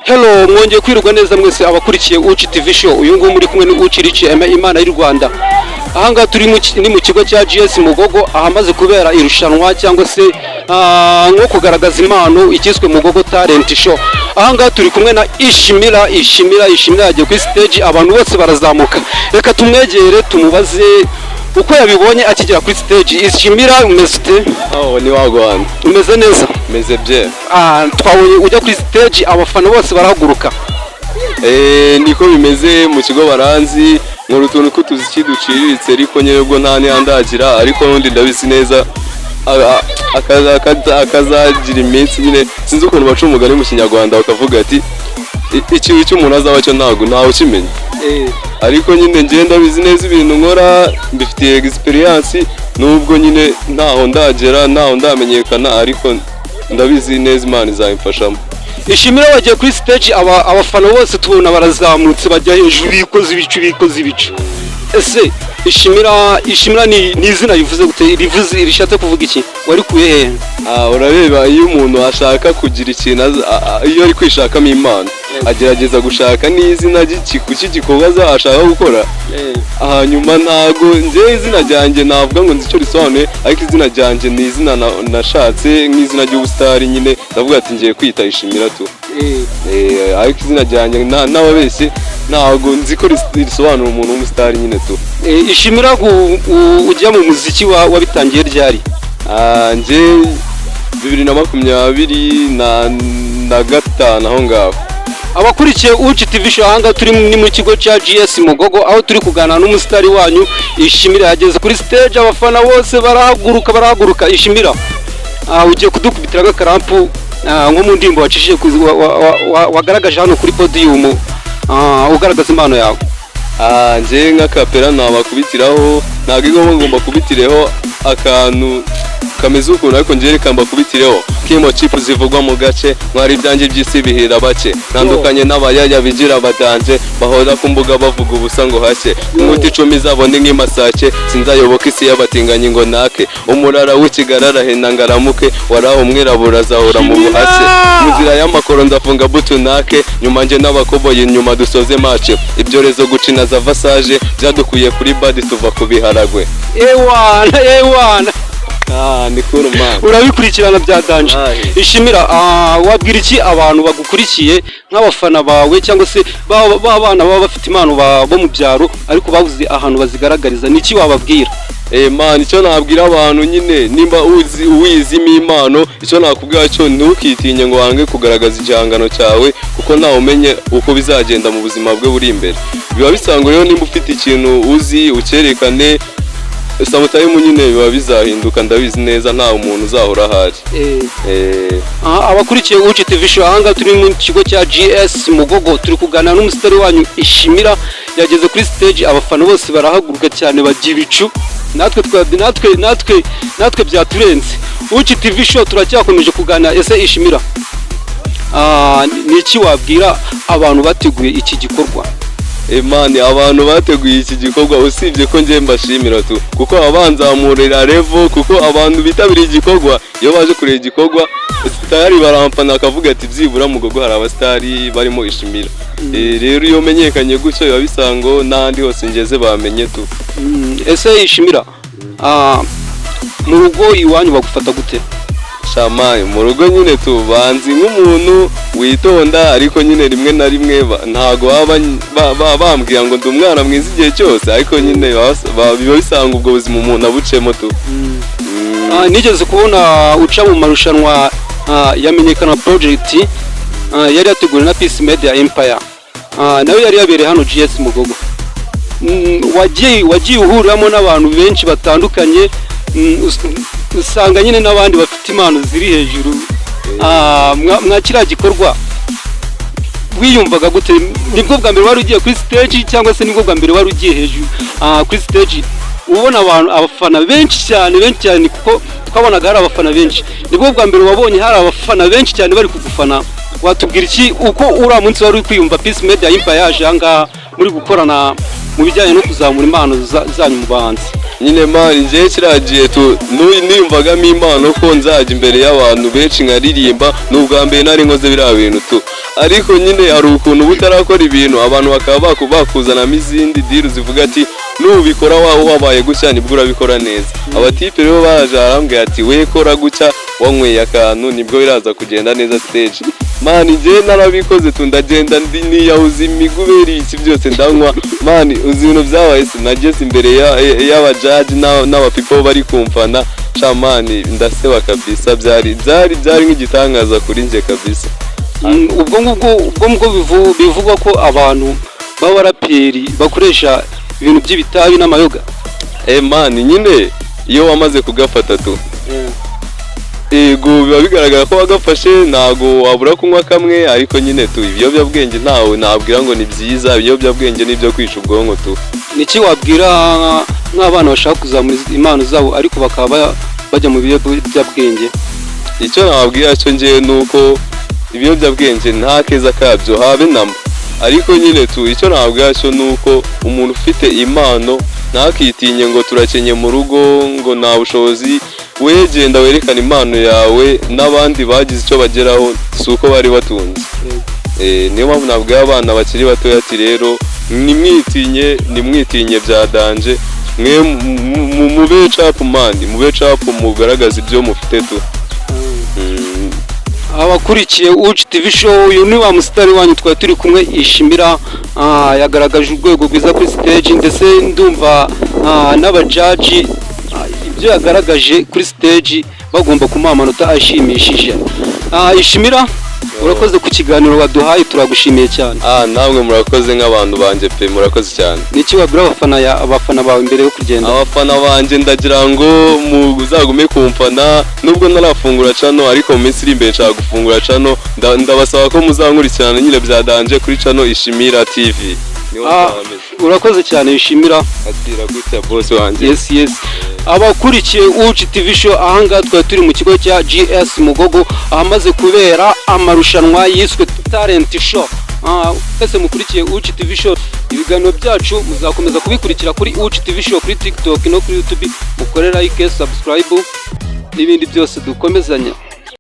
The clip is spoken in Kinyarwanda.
Hello, mwongeye kwirwa neza mwese abakurikiye Uci TV Show. Uyu nguyu muri kumwe ni Uci Rich Imana y'u Rwanda. Ahangaha turi ni mu kigo cya GS Mugogo, ahamaze kubera irushanwa cyangwa se nko kugaragaza impano, ikiswe Mugogo Talent Show. Ahangaha turi kumwe na Ishimira. Ishimira, Ishimira yagiye kuri stage, abantu bose barazamuka. Reka tumwegere tumubaze uko yabibonye akigera kuri stage. Ishimira, umeze ute? Oh, ni wagwan. Umeze neza? Meze bien. Twabonye ujya kuri stage, abafana bose barahaguruka. Niko bimeze mu kigo, baranzi nkora utuntu tw'utuziki duciriritse, ariko nyine ubwo nta niyandagira, ariko n'undi ndabizi neza akazagira iminsi nyine. Sinzi ukuntu baca umugani mu Kinyarwanda bakavuga ati: "Ikintu cy'umuntu azaba cyo ntabwo ntawe ukimenya." Ariko nyine njye ndabizi neza, ibintu nkora mbifitiye experience, nubwo nyine ntaho ndagera, ntaho ndamenyekana, ariko ndabizi neza Imana izabimfashamo. Ishimira, bagiye kuri stage, abafana bose tubona barazamutse, bajya hejuru, bikoze ibicu, bikoze ibicu. Ese Ishimira, Ishimira ni izina rivuze gute? Rivuze, rishatse kuvuga iki? Warikuye hehe? Urareba, iyo umuntu ashaka kugira ikintu iyo ari kwishakamo impano, agerageza gushaka n'izina cy'igikorwa ashaka gukora. Hanyuma ntago njye izina ryanjye navuga ngo nzi icyo risobanuye, ariko izina ryanjye ni izina nashatse nk'izina ry'ubusitari nyine, ndavuga ati ngiye kwita Ishimira tu. Ariko izina ryanjye n'ababeshye ntago nzi ko risobanura umuntu w'umusitari nyine tu. Ishimira, ujya mu muziki wabitangiye ryari? Njye 2025 aho ngaho. Abakurikiye Uci TV Show, ahangaha turi ni mu kigo cya GS Mugogo, aho turi kuganira n'umusitari wanyu Ishimira. Yageze kuri stage, abafana bose barahaguruka, barahaguruka. Ishimira, ugiye kudukubitira agakarampu nko mu ndirimbo wacishije wagaragaje hano kuri podium, ugaragaza impano yawe. Njye nk'akapera nabakubitiraho, ntabwo igomba ngomba kubitireho akantu kameze ukuntu, ariko njye reka mbakubitireho kimo chip zivugwa mu gace. Mwari ibyanjye by'isi bihira bake, ntandukanye n'abayaya bigira badanje, bahora ku mbuga bavuga ubusa ngo hashye. Inkuta 10 zabo ni nk'imasake, sinzayoboka isi y'abatinganyi ngo nake. Umurara w'ikigarara henda ngaramuke, waraho umwirabura azahora mu buhake. Mu nzira y'amakoro ndafunga butunake, nyuma njye n'abakoboyi nyuma dusoze mace. Ibyorezo gucina za vasaje byadukuye kuri badi tuva ku biharagwe. Ewana, ewana! Ni cool, man. Urabikurikirana bya danger. Aye. Ishimira, wabwira iki abantu bagukurikiye nk'abafana bawe, cyangwa se ba bana baba bafite impano bo mu byaro ariko babuze ahantu bazigaragariza? Ni iki wababwira? Man, icyo nabwira abantu nyine, nimba uzi wizimo impano, icyo nakubwira cyo, ntukitinye ngo wange kugaragaza igihangano cyawe, kuko ntawe umenye uko bizagenda mu buzima bwe buri imbere. Biba bisanzwe rero, nimba ufite ikintu uzi ucyerekane, sometime nyine biba bizahinduka. Ndabizi neza nta muntu uzahora ahari. Abakurikiye Uci TV Show, ahangaha turi mu kigo cya GS Mugogo, turi kuganira n'umusitari wanyu Ishimira. Yageze kuri stage, abafana bose barahaguruka cyane, bajya ibicu. Natwe byaturenze. Uci TV Show turacyakomeje kuganira. Ese Ishimira, ni iki wabwira abantu bateguye iki gikorwa? Man, abantu bateguye iki gikorwa, usibye ko njye mbashimira tu, kuko abanzamurira level, kuko abantu bitabiriye igikorwa, iyo baje kureba igikorwa tayari barampana, akavuga ati byibura Mugogo hari abasitari barimo Ishimira. Rero iyo menyekanye gutyo biba bisango n'ahandi hose ngeze bamenye tu. Ese Ishimira, mu rugo iwanyu bagufata gute? Shamaye, mu rugo nyine tu banzi nk'umuntu witonda, ariko nyine rimwe na rimwe ntago baba bambwira ngo ndi umwana mwiza igihe cyose, ariko nyine biba bisanga ubwo buzima umuntu abucemo tu. Nigeze kubona uca mu marushanwa ya Menyekana Project, yari yateguwe na Peace Media Empire, nayo yari yabereye hano GS Mugogo. Wagiye uhuriramo n'abantu benshi batandukanye, usanga nyine n'abandi bafite impano ziri hejuru. Mwa kiriya gikorwa wiyumvaga gute? Nibwo bwa mbere wari ugiye kuri stage, cyangwa se nibwo bwa mbere wari ugiye hejuru kuri stage, ubona abantu, abafana benshi cyane, benshi cyane, kuko twabonaga hari abafana benshi? Nibwo bwa mbere wabonye hari abafana benshi cyane bari kugufana? Watubwira iki uko uriya munsi wari uri kwiyumva, Peace Media Empire yaje aha ngaha muri gukorana mu bijyanye no kuzamura impano zanyu mu bahanzi? Nyine man, njyewe kiriya gihe niyumvagamo impano ko nzajya imbere y'abantu benshi nkaririmba. Ni ubwa mbere nari nkoze biriya bintu tu, ariko nyine hari ukuntu uba utarakora ibintu, abantu bakaba bakuzanamo izindi deal zivuga ati: "Nubikora waba wabaye gutya, nibwo urabikora neza." Abatipe rero baje barambwira ati: "We kora gutya wanyweye akantu, nibwo biraza kugenda neza stage." Man, njyewe narabikoze tu, ndagenda ndi niyahuza imiguberi, iki byose ndanywa. Man, uzi ibintu byabaye se? Nageze imbere y'abajaji n'abapipo bari kumfana sha, man, ndaseba kabisa. Byari nk'igitangaza kuri njye kabisa. Ubwo ngubwo bivugwa ko abantu b'abaraperi bakoresha ibintu by'ibitabi n'amayoga. Eh man, nyine iyo wamaze kugafata tu, yego, biba bigaragara ko wagafashe, ntago wabura kunywa kamwe. Ariko nyine tu, ibiyobyabwenge ntawe nabwira ngo ni byiza. Ibiyobyabwenge ni ibyo kwica ubwonko tu. Niki wabwira nk'abana bashaka kuzamura impano zabo ariko bakaba bajya mu biyobyabwenge? Icyo nababwira cyo njyewe ni uko ibiyobyabwenge nta keza kabyo habe namba. Ariko nyine tu, icyo nababwira cyo ni uko umuntu ufite impano ntakitinye ngo turakenye mu rugo, ngo nta bushobozi. We genda werekane impano yawe, n'abandi bagize icyo bageraho si uko bari batunze. Niyo mpamvu nabwira abana bakiri batoya ati: "Rero nimwitinye, nimwitinye bya danger. Mwe mube capu man, mube capu, mugaragaze ibyo mufite tu." Abakurikiye Uci TV Show, uyu ni wa musitari wanyu twari turi kumwe, Ishimira. Yagaragaje urwego rwiza kuri stage, ndetse ndumva n'abajaji ibyo yagaragaje kuri stage bagomba kumuha amanota ashimishije. Ishimira, urakoze ku kiganiro waduhaye, turagushimiye cyane. Ah, namwe murakoze nk'abantu banjye pe, murakoze cyane. Niki wabwira abafana bawe mbere yo kugenda? Abafana banjye, ndagira ngo muzagume kumfana nubwo ntarafungura channel, ariko mu minsi iri imbere nshaka gufungura channel. Ndabasaba ko muzankurikirana nyine bya danger kuri channel Ishimira TV. Niho nzaba meze. Urakoze cyane, Ishimira. Atira gutya, boss wanjye. Yes, abakurikiye Uci TV Show, ahangaha twari turi mu kigo cya GS Mugogo ahamaze kubera amarushanwa yiswe Talent Show. Mwese mukurikiye Uci TV Show, ibiganiro byacu muzakomeza kubikurikira kuri Uci TV Show, kuri TikTok no kuri YouTube. Mukore like, subscribe n'ibindi byose, dukomezanya.